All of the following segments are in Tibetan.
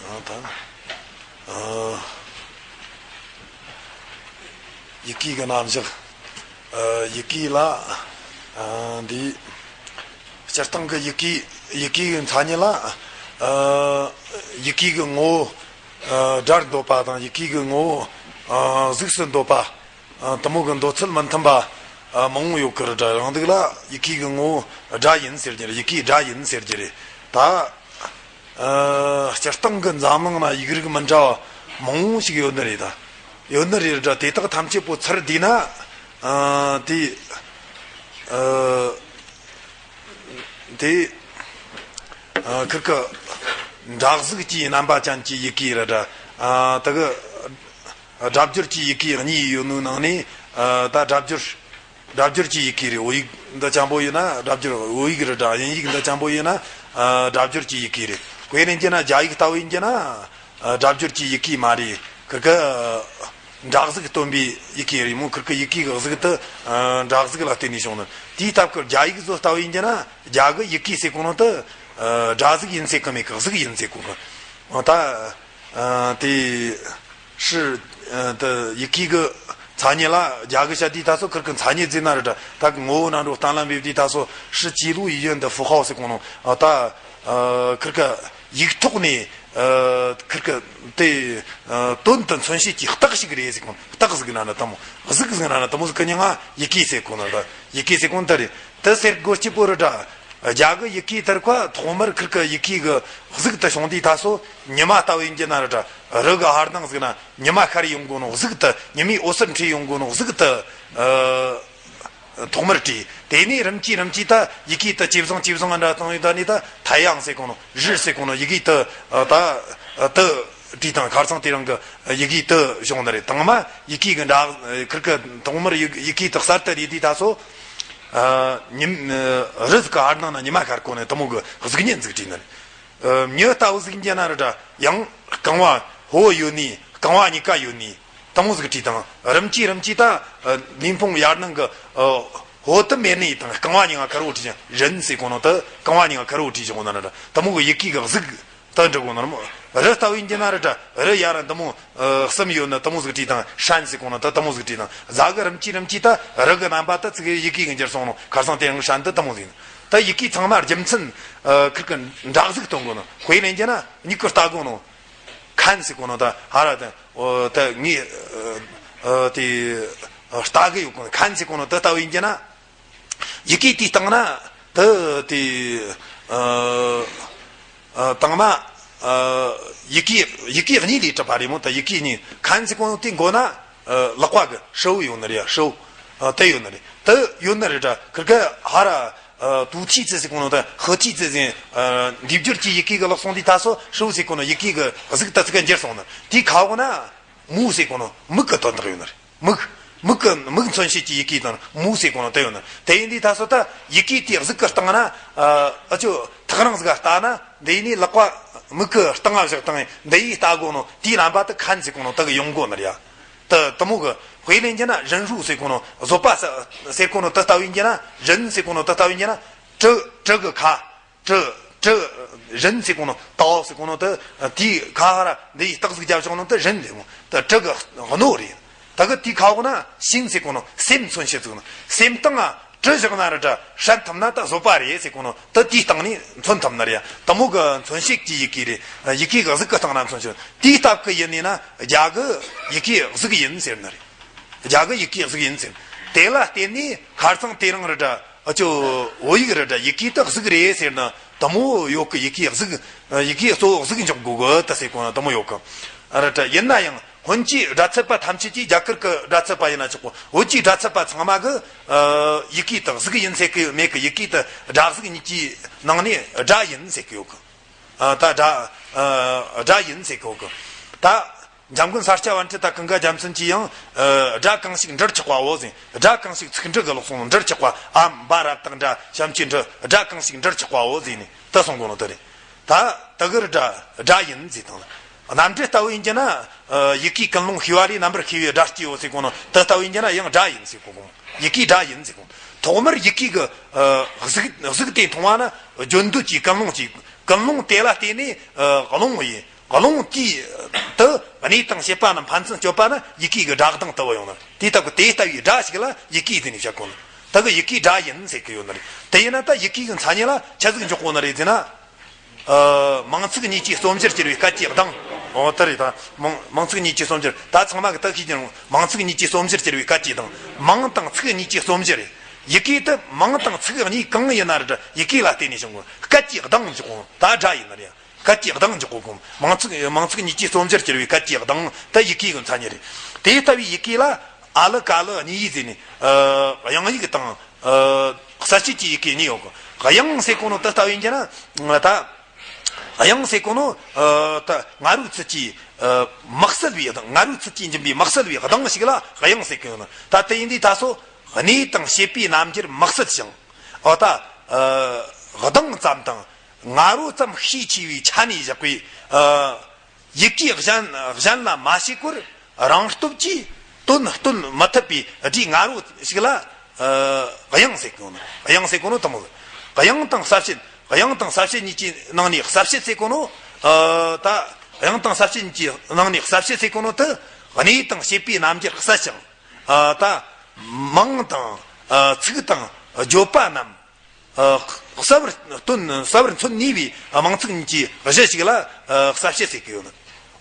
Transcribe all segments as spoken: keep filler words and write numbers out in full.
ད་ཨ་ཡི་གེ་གི་རྣམ་གཞག་ཨ་ཡི་གེ་ལ་ཨ་འདི་སྤྱིར་བཏང་གི་ཡི་གེ་ཡི་གེ་གི་མཚན་ཉིད་ལ་ཨ་ཡི་གེ་གི་ངོ་བོ་ཨ་སྒྲར་འདོད་པ་དང་ཡི་གེ་གི་ངོ་བོ་ཨ་གཟུགས་སུ་འདོད་པ། ཨ་དེ་མོ་གི་འདོད་ཚུལ་མི་མཐུན་པ་ཨ་མང་བོ་ཡོད་གི་རེད། རང་སྡུག་ལ་ཡི་གེ་གི་ངོ་བོ་སྒྲ་ཡིན་ཟེར་རྒྱུ་རེད། ཡི་གེ་སྒྲ་ཡིན་ཟེར་རྒྱུ་རེད། ད་ཨ་སྤྱིར་བཏང་གི་འཛམ་གླིང་ན་ཡིག་རིགས་མི་འདྲ་བ་མང་བོ་ཞིག་ཡོད་ནི་རེད། ད་ཡོད་ནི་རེད། ད་དེ་དག་ཐམས་ཅད་པོ་ཚུར་བསྡུས་ན་ཨ་དེ་ཨ་དེ་ཨ་ཁིར་ཀི་འདྲ་གཟུགས་ཀྱི་རྣམ་པ་ཅན་གྱི་ཡི་གེ་རེད། ད་ཨ་དེ་གི་སྒྲ་སྦྱོར་གྱི་ཡི་གེ་གཉིས་ཡོད་ནོའི་ནང་ནས་ཨ་ད་སྒྲ་སྦྱོར་སྒྲ་སྦྱོར་གྱི་ཡི་གེ་རེད། བོད་ཡིག་འདི་ཅན་པོ་ཡིན་ན་སྒྲ་སྦྱོར། བོད་ཡིག་རེད། ད་དབྱིན་ཡིག་འདི་ཅན་པོ་ཡིན་ན་ཨ་སྒྲ་སྦྱོར་གྱི་ཡི་གེ་རེད། དཔེ་ལེན་རྒྱུ་ན་རྒྱ་ཡིག་ལྟ་བུ་ཡིན་རྒྱུ་ན་ཨ་སྒྲ་སྦྱོར་གྱི་ཡི་གེ་མ་རེད། ཁིར་ཀི་འདྲ་གཟུགས་སྟོན་པའི་ཡི་གེ་རེད་མོ། ཁིར་ཀི་ཡི་གེ་གི་གཟུགས་དེ་ཨ་འདྲ་གཟུགས་ལ་བརྟེན་ནས་བྱུང་ནི། དེའི་སྟབས་ཀྱིས་རྒྱ་ཡིག་བཟོ་ལྟ་བུ་ཡིན་རྒྱུ་ན་རྒྱ་གི་ཡི་གེ་ཟེར་གོ་ནོ་དེ་ཨ་སྒྲ་གཟུགས་ཡིན་ཟེར་གི་མེད་གི། གཟུགས་ཡིན་ཟེར་གོ་གི། ཨ་ད་ཨ་དེ་ཧྲི་ཨ་དེ་ཡི་གེ་གི་མཚན་ཉིད་ལ་རྒྱ་གི་བཤད་དུས་ད་སོ་ཁིར་ཀི་མཚན་ཉིད་ཟེར་ན་རེད། ད་ད་གི་ངོ་བོ་ནང་འགྲོ་གཏན་ལ་འབེབས་དུས་ད་སོ་ཧྲི་ཅི་ལུ་ཡི་ཡོན་དེ་ཧྥུ་ཧའོ་ཟེར་གོ་ནོ། ཨ་ད་ཨ་ཁིར་ཀི་ཡིག་ཐོག་ནས་ཨ་ཁིར་ཀི་དེ་ཨ་དོན་དུ་མཚོན་བྱེད་ཀྱི་རྟགས་ཤིག་རེད་ཟེར་གོ་ནོ། རྟགས་ཟིག་ན་ན་དེ་མོ། གཟུགས་ཟིག་ན་ན་དེ་མོ་ཟིག་གི་མྱིང་ང་ཡི་གེ་ཟེར་གོ་ནོ། ད་ཡི་གེ་ཟེར་གོ་ནོ་དེ་རེད། དེ་ཟེར་དགོས་རྒྱུ་པོ་རེད། ད་རྒྱ་གི་ཡི་གེ་དེར་ཁ་ཐོག་མར་ཁིར་ཀི་ཡི་གེ་གི་གཟུགས་དེ་བྱུང་དུས་ད་སོ་ཉི་མ་ལྟ་བུ་ཡིན་རྒྱུ་ན་རེད། ད་རི་གི་ཧར་ནང་ཟིག་ན་ཉི་མ་ཤར་ཡོང་གོ་ནོ་གཟུགས་དེ། ཉི་མའི་འོད་ཟེར་འཕྲོས་ཡོང་གོ་ནོ་གཟུགས་དེ་ཨ་ཐོག་མར་བྲིས། དེ་ནས་རིམ་གྱིས་རིམ་གྱིས་ད་ཡི་གེ་དེ་ཇེ་བཟང་ཇེ་བཟང་ང་འདྲ་བཏང་ཡོད། ད་ནི་ད་ཐའེ་ཡང་ཟེར་གོ་ནོ། རི་ཟེར་གོ་ནོ་ཡི་གེ་དེ་ཨ་ད་དེ་བྲིས་དང་། ཁ་སང་དེ་རིང་གི་ཡི་གེ་དེ་བྱུང་ནི་རེད། དང་མ་ཡི་གེ་གི་འདྲ་ཁིར་ཀི་ཐོག་མར་ཡི་ཡི་གེ་དེ་གསར་དུ་རེད་དུས་ད་སོ་ཨ་ཉིམ་རི་ཟིག་གི་ཧར་ནང་ན་ཉི་མ་ཤར་གོ་ནི་དེ་མོ་གི་གཟུགས་བརྙན་ཟིག་བྲིས་ནི་རེད། ཨ་མྱི་ལྟ་བུ་ཟིག་ཡིན་རྒྱུ་ན་རེད། ད་ཡང་རྐང་བ་ཕོ་ཡོད་ནི། རྐང་བ་གཉིས་ཀ་ཡོད་ནི། དེ་མོ་ཟིག་བྲིས་དང་། རིམ་གྱིས་རིམ་གྱིས་ད་ཨ་ལུས་ཕུང་ཡར་ནང་གི་ཨ་ཕོ་དེ་མེད་ནི་དང་། རྐང་བ་གཉིས་ཀ་ཁེར་བོ་བྲིས་ཀྱང་རིན་ཟེར་གོ་ནོ་དེ། རྐང་བ་གཉིས་ཀ་ཁེར་བོ་བྲིས་ཀྱང་གོ་ན་རེད། དེ་མོ་གི་ཡི་གེ་གི་གཟུགས་དེ་འབྲི་གོ་ནོ་མོ། རི་ལྟ་བུ་ཡིན་རྒྱུ་ན་རེད། ད་རི་ཡར་དེ་མོ་ཨ་གསུམ་ཡོད་ནི་དེ་མོ་ཟིག་བྲིས་དང་། ཧྲན་ཟེར་གོ་ནོ་དེ་དེ་མོ་ཟིག་བྲིས་དང་། ཟ་གི་རིམ་གྱིས་རིམ་གྱིས་ད་རི་གི་རྣམ་པ་དེ་ཚིག་གི་ཡི་གེ་གི་འགྱུར་སོང་ནོ། ཁ་སང་དེ་རིང་ཧྲན་དེ་དེ་མོ་ཟིག་ཡིན། ད་ཡི་གེ་ཚང་མ་རྒྱུ་མཚན་ཨ་ཁིར་ཀི་འདྲ་གཟུགས་སྟོན་གོ་ནོ། དཔེ་ལེན་རྒྱུ་ན་མྱིག་གིས་ལྟ་གོ་ནོ། ཁན་ཟེར་གོ་ནོ་ད་ཧ་ར་དེ་ཨོ་དེ་ངས་ཨ་ཨ་དེ་ཨ་ལྟ་གི་ཡོད་གོ་ནོ། ཁན་ཟེར་གོ་ནོ་དེ་ལྟ་བུ་ཡིན་རྒྱུ་ན་ཡི་གེ་དེའི་སྟེང་ན་དེ་དེ་ཨ་ཨ་དང་མ་ཨ་ཡི་གེ་ཡི་གེ་གཉིས་ལས་གྲུབ་པ་རེད་མོ། ད་ཡི་གེ་གཉིས། ཁན་ཟེར་གོ་ནོ་དེའི་མགོ་ན་ཨ་ལག་པ་གི་ཧྲིལ་བོ་ཡོད་ནི་རེད། ཧྲིལ་བོ་ཨ་དེ་ཡོད་ནི་རེད། དེ་ཡོད་ནི་རེད། ད་ཁིར་ཀི་ཧ་ར་ཨ་ཏུའུ་ཐི་ཙི་ཟེར་གོ་ནོ་ད་ཧི་ཐི་ཙི་ཟེར། ཨ་འདི་བསྒྱུར་གྱི་ཡི་གེ་གི་ལག་སོང་དུས་ད་སོ་ཧྲིལ་བོ་ཟེར་གོ་ནོ་ཡི་གེ་གི་གཟུགས་ད་ཚིག་ག་འགྱུར་སོང་ནི། དེའི་ཁ་འོག་ན་མུ་ཟེར་གོ་ནོ་མིག་གི་དོན་དག་ཡོད་ནི་རེད། མིག་མིག་གི་མིག་མཚོན་བྱེད་ཀྱི་ཡི་གེ་དང་མུ་ཟེར་གོ་ནོ་དེ་ཡོད་ནི། དེ་ཡིན་དུས་ད་སོ་ད་ཡི་གེ་དེའི་གཟུགས་གི་སྟེང་ན་ཨ་ཨ་ཅོ་ཐག་རིང་ཟིག་ག་ལྟ་ན་འདི་ཡིན་ནི་ལག་པ་མིག་གི་སྟེང་ང་བཞག་སྟེང་འདི་ཡིས་ལྟ་གོ་ནོ་དེའི་རྣམ་པ་དེ་ཁན་ཟེར་གོ་ནོ་དེ་གི་ཡོང་གོ་ནི་རེད། ད་དེ་མོ་གི་དཔེ་ལེན་རྒྱུ་ན་རིན་རུ་ཟེར་གོ་ནོ་བཟོད་པ་ཟེར་གོ་ནོ་དེ་ལྟ་བུ་ཡིན་རྒྱུ་ན། རིན་ཟེར་གོ་ནོ་དེ་ལྟ་བུ་ཡིན་རྒྱུ་ན་གྲི་གྲི་གི་ཁ། གྲི་གྲི་རིན་ཟེར་གོ་ནོ་ཏའོ་ཟེར་གོ་ནོ་དེ་དེའི་ཁ་ཧ་ར་འདི་ཡི་རྟགས་ཟིག་རྒྱབ་བཞག་ནོ་དེ་རིན་རེད་མོ། དེ་གྲི་གི་རྣོ་རེད། ད་གི་དེའི་ཁ་འོག་ན་ཤིང་ཟེར་གོ་ནོ་སེམས་མཚོན་བྱེད་ཟིག་ནོ། སེམས་སྟེང་ང་གྲི་བཞག་ན་ར་འདྲ་བསྲན་ཐུབ་ན་ད་བཟོད་པ་རེད་ཟེར་གོ་ནོ་དེ་དེའི་སྟེང་ནས་མཚོན་ཐུབ་ནི་རེད། དེ་མོ་གི་མཚོན་བྱེད་ཀྱི་ཡི་གེ་རེད། ཡི་གེ་གི་གཟུགས་གི་སྟེང་ན་མཚོན་བྱེད། དེའི་སྟབས་གི་ཡིན་ནི་ན་རྒྱ་གི་ཡི་གེ་གཟུགས་ཡིན་ཟེར་ནི་རེད། རྒྱ་གི་ཡི་གེ་གཟུགས་ཡིན་ཟེར། དེ་ལ་བརྟེན་ནས་ཁ་སང་དེ་རིང་ར་འདྲ་ཨ་ཅོ་བོད་ཡིག་ར་འདྲ་ཡི་གེ་དེ་གཟུགས་རེད་ཟེར་ན་དེ་མོ་ཡོད་གི། ཡི་གེ་གཟུགས། ཡི་གེ་གཙོ་བོ་གཟུགས་འཇོག་དགོས་གི་ད་ཟེར་གོ་ན་དེ་མོ་ཡོད་གི། ར་འདྲ་ཡིན་ན་ཡང་སྔོན་གྱི་སྒྲ་ཚད་པ་ཐམས་ཅད་ཀྱིས། རྒྱ་གར་གི་སྒྲ་ཚད་པ་ཡིན་ན་ཆོག་གི། བོད་ཀྱི་སྒྲ་ཚད་པ་ཚང་མ་གི་ཡི་གེ་དེ་གཟུགས་ཡིན་ཟེར་གི་མེད་གི། ཡི་གེ་དེ་སྒྲ་གཟུགས་གཉིས་ཀྱི་ནང་ནས་སྒྲ་ཡིན་ཟེར་གི་ཡོད་གི། ད་སྒྲ་སྒྲ་ཡིན་ཟེར་གི་ཡོད་གི། ད་འཇམ་མགོན་ས་སྐྱ་པཎྜི་ཏ་ཀུན་དགའ་རྒྱལ་མཚན་གྱིས་ཡང་སྒྲ་གང་ཞིག་འབྲུར་ཆགས་པའོ་ཟེར། སྒྲ་གང་ཞིག་ཚིག་འབྲུ་གི་ལོག་སོང་། འབྲུར་ཆགས་པ། ཨ་འབའ་རབ་བཏགས་འབྲ། ཞབས་ཀྱུ་འབྲུ། སྒྲ་གང་ཞིག་འབྲུར་ཆགས་པའོ་ཟེར་ནས་ད་གསུང་གོ་ནོ་དེ་རེད། ད་དེ་གི་སྒྲ་སྒྲ་ཡིན་ཟེར་དང་། རྣམ་འགྲེལ་ལྟ་བུ་ཡིན་རྒྱུ་ན་ཡི་གེ་ཀུན་སློང་ཤེས་པ་རེད། རྣམ་པར་ཤེས་པའི་སྒྲ་སྐྱེའོ་ཟེར་གོ་ནོ་དེ་ལྟ་བུ་ཡིན་རྒྱུ་ན་ཡང་སྒྲ་ཡིན་ཟེར་གོ་གོ། ཡི་གེ་སྒྲ་ཡིན་ཟེར་གོ། ཐོག་མར་ཡི་གེ་གི་གཟུགས་གཟུགས་དེ་མཐོང་བ་ན་བརྗོད་འདོད་ཀྱི་ཀུན་སློང་གཅིག། ཀུན་སློང་དེ་ལ་བརྟེན་ནས་ཨ་རླུང་ཡིན། རླུང་དེའི་དུ་གནས་དང་བྱེད་པ་རྣམས་ཕན་ཚུན་སྤྱོད་པ་ནི་ཡི་གེ་གི་སྒྲ་གདངས་དུ་བ་ཡོང་ནི། དེ་ལྟ་བུ་དེ་ལྟ་བུའི་སྒྲ་ཞིག་ལ་ཡི་གེ་ཟེར་ནས་བཤད་གོ་ནི། དེ་གི་ཡི་གེའི་སྒྲ་ཡིན་ཟེར་གི་ཡོད་ནི་རེད། དེ་ཡིན་ན་ད་ཡི་གེ་གི་མཚན་ཉིད་ལ་ཆི་ཟིག་འཇོག་གོ་ནི་རེད་ཟེར་ན། ཨ། མིང་ཚིག་གཉིས་ཀྱི་རྩོམ་གཞིར་གྱུར་པའི་སྐད་ཀྱི་གདངས། འོ་དེ་རེད་ད། མིང་མིང་ཚིག་གཉིས་ཀྱི་རྩོམ་གཞིར། ད་ཚང་མ་གི་ད་ཤེས་ཀྱི་རེད། མིང་ཚིག་གཉིས་ཀྱི་རྩོམ་གཞིར་གྱུར་པའི་སྐད་ཀྱི་གདངས། མིང་དང་ཚིག་གཉིས་ཀྱི་རྩོམ་གཞི་རེད། ཡི་གེ་དེ་མིང་དང་ཚིག་གཉིས་གང་ཡིན་ན་རེད། ཡི་གེ་ལ་བརྟེན་ནས་བྱུང་གི་སྐད་ཀྱི་གདངས་འཇོག་གོ། ད་སྒྲ་ཡིན་ནི་རེད། སྐད་ཀྱི་གདངས་འཇོག་གོ་གོ། མིང་ཚིག་མིང་ཚིག་གཉིས་ཀྱི་རྩོམ་གཞིར་གྱུར་པའི་སྐད་ཀྱི་གདངས་དེ་ཡི་གེ་གི་མཚན་ཉིད་རེད། དེ་ལྟ་བུའི་ཡི་གེ་ལ་ཨ་ལི་ཀ་ལི་གཉིས་ཡིག་ཟེར་ནས། ཨ། དབྱངས་ཡིག་དང་། ཨ། གསལ་བྱེད་ཀྱི་ཡི་གེ་གཉིས་ཡོད་གི། དབྱངས་ཟེར་གོ་ནོ་དེ་ལྟ་བུ་ཡིན་གྱི་ན། ད་དབྱངས་ཟེར་གོ་ནོ། ཨ། ད་ང་རོའི་ཚུལ་གྱིས། ཨ། དམིགས་བསལ་བའི་གདངས། ང་རོའི་ཚུལ་གྱིས་འབྱིན་པའི་དམིགས་བསལ་བའི་གདངས་ཤིག་ལ་དབྱངས་ཟེར་གི་ཡོད་ནི། ད་དེ་ཡིན་དུས་ད་སོ། གནས་དང་བྱེད་པའི་རྣམ་འགྱུར་དམིགས་བསལ་ཞིང་། འོ་ད། ཨ། གདངས་ཙམ་དང་། ང་རོ་ཙམ་ཤས་ཆེ་བའི་ཆ་ནས་བཞག་པའི། ཨ། ཡི་གེ་གཞན་གཞན་ལ་མ་ཞུགས་པར་རང་སྟོབས་ཀྱིས་དོན་སྟོན་མི་ཐུབ་པའི་སྒྲའི་ང་རོ་ཞིག་ལ། ཨ། དབྱངས་ཟེར་གོ་ནི། དབྱངས་ཟེར་གོ་ནོ་དེ་མོ་ཟིག། དབྱངས་དང་གསལ་བྱེད། དབྱངས་དང་གསལ་བྱེད་གཉིས་ཀྱི་ནང་ནས་གསལ་བྱེད་ཟེར་གོ་ནོ། ཨ། ད་དབྱངས་དང་གསལ་བྱེད་གཉིས་ཀྱི་ནང་ནས་གསལ་བྱེད་ཟེར་གོ་ནོ་དེ་གནས་དང་བྱེད་པའི་རྣམ་འགྱུར་གསལ་ཞིང་། ཨ། ད་མིང་དང་། ཨ། ཚིག་དང་བརྗོད་པ་རྣམས། ཨ། གསལ་བར་སྟོན། གསལ་བར་མཚོན་ནུས་པའི་མིང་ཚིག་གཉིས་ཀྱི་གཞི་ཞིག་ལ། ཨ། གསལ་བྱེད་ཟེར་གི་ཡོད་ནི།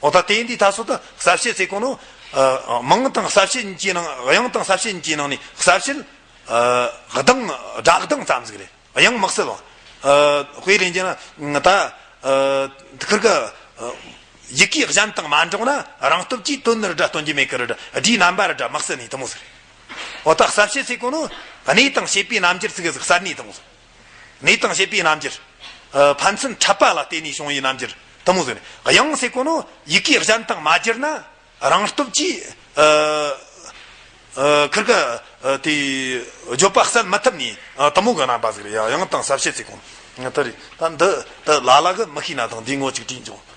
འོ་ད་དེ་ཡིན་དུས་ད་སོ་ད་གསལ་བྱེད་ཟེར་གོ་ནོ། ཨ། མིང་དང་གསལ་བྱེད་གཉིས་ཀྱི་ནང་། དབྱངས་དང་གསལ་བྱེད་གཉིས་ཀྱི་ནང་ནས་གསལ་བྱེད། ཨ། གདངས། སྒྲ་གདངས་ཙམ་ཟིག་རེད། དབྱངས་དམིགས་བསལ་བ། ཨ། དཔེ་རེད་ན་ད། ཨ། ཁིར་གི། ཨ། ཡི་གེ་གཞན་དང་མ་འདྲ་ན་རང་སྟོབས་ཀྱིས་དོན་ནི་རེ་འདྲ་སྟོན་གྱི་མེད་ཀི་རེ་འདྲ། སྒྲའི་རྣམ་པ་རེ་འདྲ་དམིགས་བསལ་ནི་དེ་མོ་ཟིག་རེད། འོ་ད་གསལ་བྱེད་ཟེར་གོ་ནོ། གནས་དང་བྱེད་པའི་རྣམ་འགྱུར་ཟིག་གི་ཟིག་གསལ་ནི་དེ་མོ་ཟིག། གནས་དང་བྱེད་པའི་རྣམ་འགྱུར། ཨ། ཕན་ཚུན་འཕྲད་པ་ལ་བརྟེན་ནས་བྱུང་བའི་རྣམ་འགྱུར་དེ་མོ་ཟིག་རེད། དབྱངས་ཟེར་གོ་ནོ་ཡི་གེ་གཞན་དང་མ་སྦྱར་ན་རང་སྟོབས་ཀྱིས། ཨ། ཨ། ཁིར་གི། ཨ། དེ་བརྗོད་པ་གསལ་མི་ཐུབ་ནི། ཨ། དེ་མོ་གི་རྣམ་པ་ཟིག་རེད་ཡ། དབྱངས་དང་གསལ་བྱེད་ཟེར་གོ་ནོ་དེ་རེད། ད་འདི་དེ་ལ་ལ་གིས་མི་ཤེས་ན་དང་འདི་ངོ་ཅིག་དྲིས་འཇོག།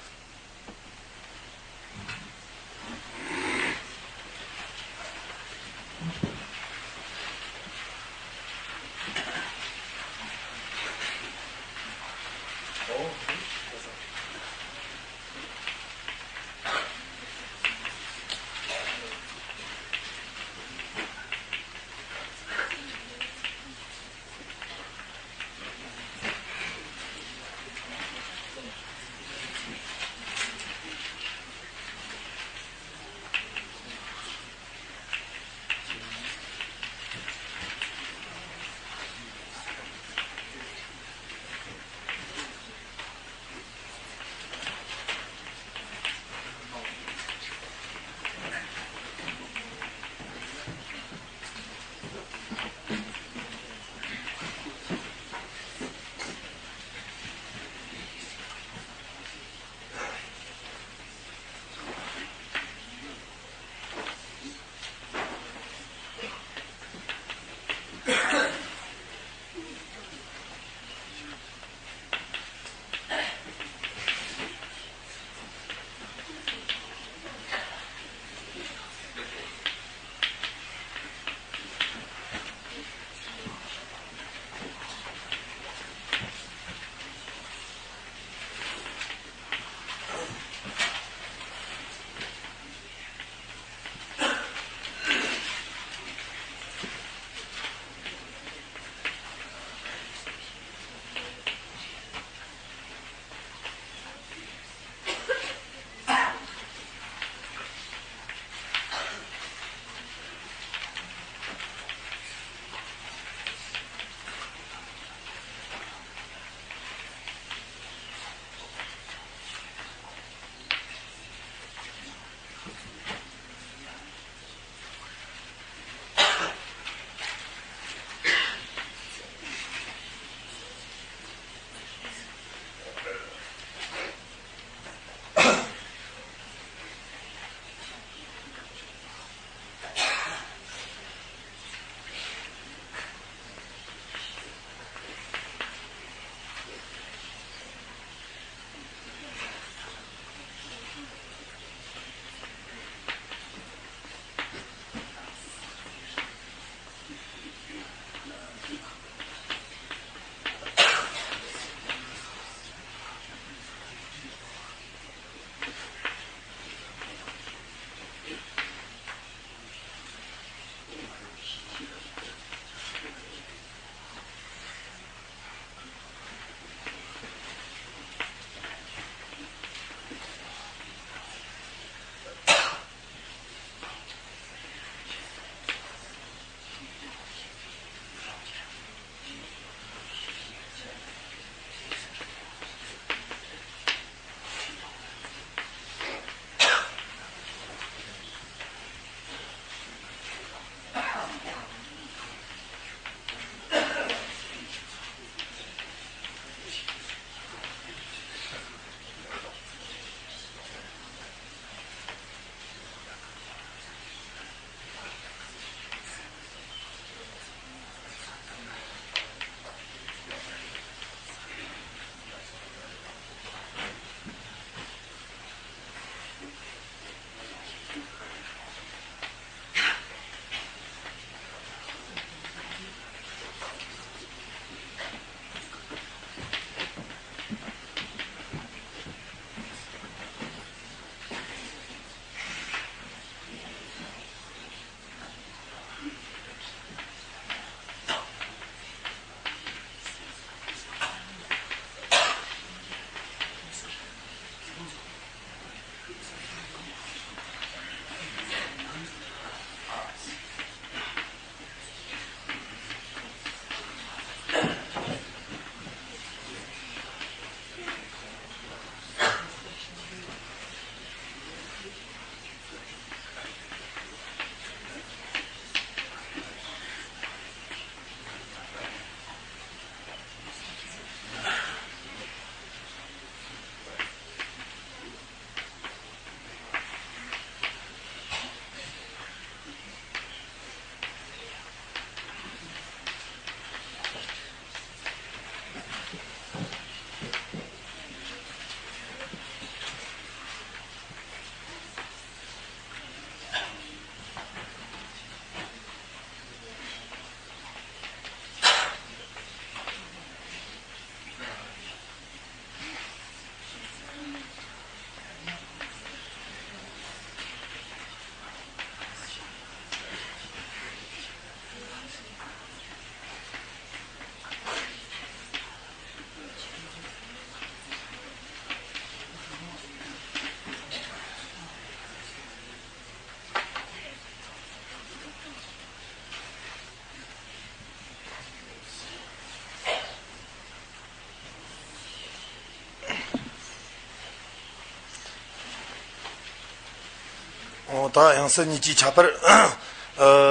ད་དབྱངས་གསལ་གཉིས་ཀྱི་ཁྱད་པར།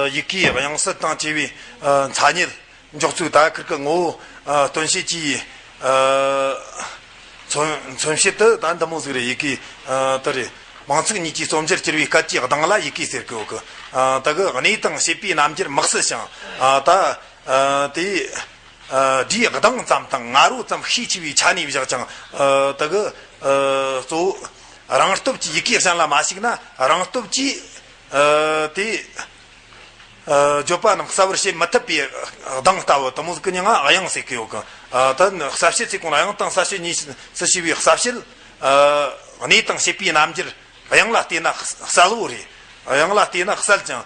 ཡི་གེའི་དབྱངས་གསལ་དང་བཅས་པའི་མཚན་ཉིད། འཇོག་ཚུལ། ད་ཁིར་གི་ངོ་བོ་སྟོན་བྱེད་ཀྱི་མཚོན་མཚོན་བྱེད་དུ་ད་འདི་མོ་ཟིག་རེད། ཡི་གེ་དེ་རེད། མིང་ཚིག་གཉིས་ཀྱི་རྩོམ་གཞིར་གྱུར་པའི་སྐད་ཀྱི་གདངས་ལ་ཡི་གེ་ཟེར་གི་ཡོད་གི། ད་གི་གནས་དང་བྱེད་པའི་རྣམ་འགྱུར་དམིགས་བསལ་ཞིང་། ད་དེ་སྒྲའི་གདངས་ཙམ་དང་ང་རོ་ཙམ་ཤས་ཆེ་བའི་ཆ་ནས་བཞག་ཅིང་། ད་གི་གཙོ་བོ་རང་སྟོབས་ཀྱིས་ཡི་གེ་གཞན་ལ་མ་ཞུགས་ན། རང་སྟོབས་ཀྱིས་དེ། བརྗོད་པ་རྣམས་གསལ་བར་བྱེད་མི་ཐུབ་པའི་གདངས་ལྟ་བུ་དེ་མོ་ཟིག་གི་མྱིང་ང་དབྱངས་ཟེར་གི་ཡོད་གི། ད་གསལ་བྱེད་ཟེར་གོ་ནོ། དབྱངས་དང་གསལ་བྱེད་གཉིས་སུ་ཕྱེ་བའི་གསལ་བྱེད། གནས་དང་བྱེད་པའི་རྣམ་འགྱུར། དབྱངས་ལ་བལྟས་ན་གསལ་བོ་རེད། དབྱངས་ལ་བལྟས་ན་གསལ་ཅིང་།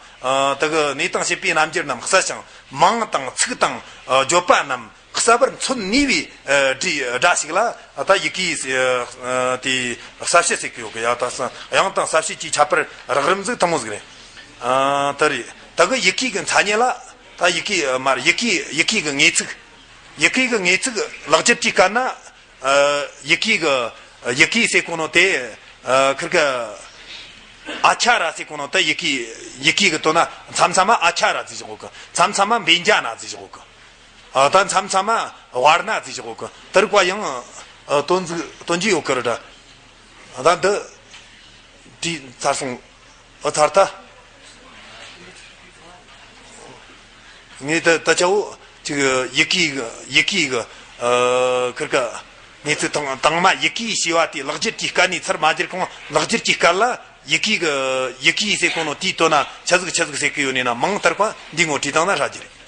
དེ་གི་གནས་དང་བྱེད་པའི་རྣམ་འགྱུར་རྣམས་གསལ་ཞིང་། མིང་དང་ཚིག་དང་བརྗོད་པ་རྣམས་གསལ་བར་མཚོན་ནུས་པའི་སྒྲའི་སྒྲ་ཞིག་ལ་ད་ཡི་གེའི་དེ་གསལ་བྱེད་ཟེར་གི་ཡོད་གི། ཡ་ད་དབྱངས་དང་གསལ་བྱེད་ཀྱི་ཁྱད་པར་རགས་རིམ་ཟིག་དེ་མོ་ཟིག་རེད། ཨ། དེ་རེད། ད་གི་ཡི་གེ་གི་མཚན་ཉིད་ལ། ད་ཡི་གེ་མར་ཡི་གེ་ཡི་གེ་གི་ངེས་ཚིག་ཡི་གེ་གི་ངེས་ཚིག་ལེགས་སྒྱུར་གྱི་སྐབས་ན། ཨ། ཡི་གེ་གི་ཡི་གེ་ཟེར་གོ་ནོ་དེ། ཨ། ཁིར་གི་ཨ་ཁྱ་ར་ཟེར་གོ་ནོ་དེ་ཡི་གེ་ཡི་གེ་གི་དོན་ན་མཚམས་མཚམས་མ་ཨ་ཁྱ་ར་ཟེར་གོ་གི། མཚམས་མཚམས་མ་བེ་འཇ་ན་ཟེར་གོ་གི། ཨ། ད་མཚམས་མཚམས་མ་ཝར་ན་ཟེར་གོ་གི། དེ་རིགས་པ་ཡང་། ཨ། དོན་ཟིག་དོན་གྱི་ཡོད་གི་རེད་ད། ད་འདི་བྲིས་ཚར་སོང་། ཨ། ཚར་ད། ངས་ད་ད་ཆ་བོ་ཅིག་ཡི་གེ་གི་ཡི་གེ་གི། ཨ། ཁིར་གི་ངེས་ཚིག་དང་དང་མ་ཡི་གེ་ཞེས་པ་དེ་ལེགས་སྒྱུར་གྱི་སྐབས་ནས་ཚུར་མ་བསྒྱུར་གོང་། ལེགས་སྒྱུར་གྱི་སྐབས་ལ་ཡི་གེ་གི་ཡི་གེ་ཟེར་གོ་ནོ་དེའི་དོན་ན་ཆི་ཟིག་ཆི་ཟིག་ཟེར་གི་ཡོད་ནི་ན། མིང་དེ་རིགས་པ་འདི་ངོ་བྲིས་བཏང་ན་ཧྲ་རྒྱུ་རེད།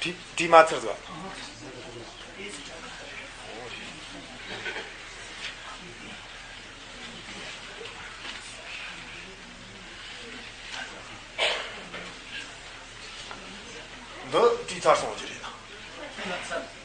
བྲིས་བྲིས་མ་ཚར་ཟིག་འདི་བྲིས་ཚར་སོང་རྒྱུ་རེད།